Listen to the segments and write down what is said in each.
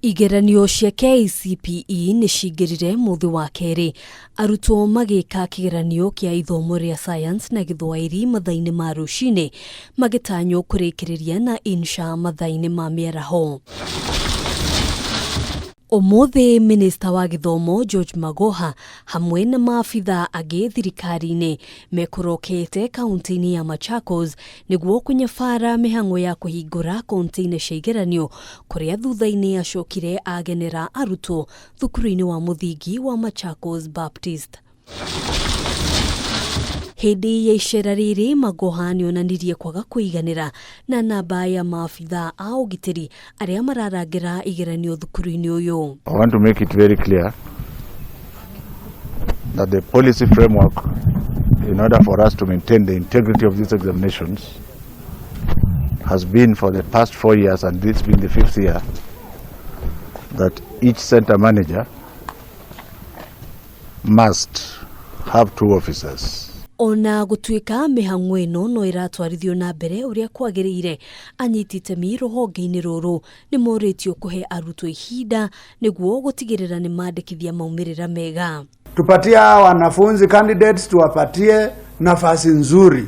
Igeranio cia KCPE nĩ cingĩrire mũthĩ wa kerĩ, arutwo magĩka kĩgeranio kĩa ithomo rĩa science na gĩthwaĩri mathaa-inĩ ma rũcinĩ, magĩtanywo kũrĩkĩrĩria na insha mathaa-inĩ ma mĩaraho. Ũmũthĩ minista wa gĩthomo George Magoha hamwe na maabitha angĩ thirikari-inĩ mekũrokete kaunti-inĩ ya Machakos nĩguo kũnyabara mĩhang'o ya kũhingũra container cia igeranio kũrĩa thutha-inĩ acokire agenera arutwo thukuru-inĩ wa mũthingi wa Machakos Baptist. Hĩndĩ ya icera rĩrĩ Magoha nĩonanirie kwaga kũiganĩra na namba ya maabitha a ũgitĩri arĩa mararangĩra igeranio thukuru-inĩ ũyũ. I want to make it very clear that the policy framework in order for us to maintain the integrity of these examinations has been for the past 4 years, and this being the fifth year, that each center manager must have two officers. Ona gũtuĩka mĩhang'o ĩno no ĩratwarithio na mbere ũrĩa kwagĩrĩire, anyiti itemi rũhonge-inĩ rũrũ nĩ morĩtio kũhe arutwo ihinda nĩguo gũtigĩrĩra nĩ mandĩkithia maumĩrĩra mega. Tupatie hawa wanafunzi candidates, tuwapatie nafasi nzuri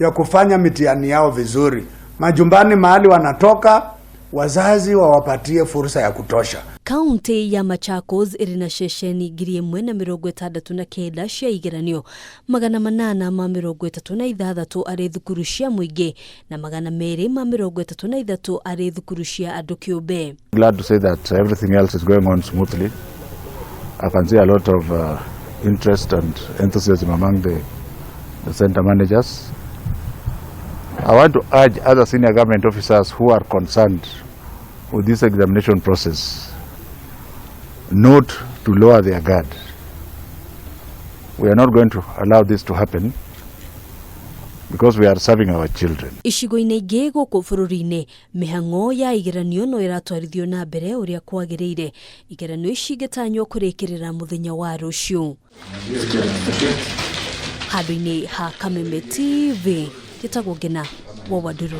ya kufanya mitihani yao vizuri majumbani, mahali wanatoka, wazazi wawapatie fursa ya kutosha. Kaunti ya Machakos ĩrĩ na ceceni 1069 cia igeranio, 836 arĩ thukuru cia mũingĩ na 233 arĩ thukuru cia andũ kĩũmbe. Glad to say that everything else is going on smoothly. I can see a lot of interest and enthusiasm among the center managers. I want to urge other senior government officers who are concerned with this examination process not to lower their guard. We are not going to allow this to happen because we are serving our children. Icigo-inĩ ingĩ gũkũ bũrũri-inĩ, mĩhang'o ya igeranio no ĩratwarithio na mbere ũrĩa kwagĩrĩire, igeranio ici ingĩtanywo kũrĩkĩrĩra mũthenya wa rũciũ. Handũ-inĩ ha Kameme TV, njĩtagwo Ngena wa Wandũrũ.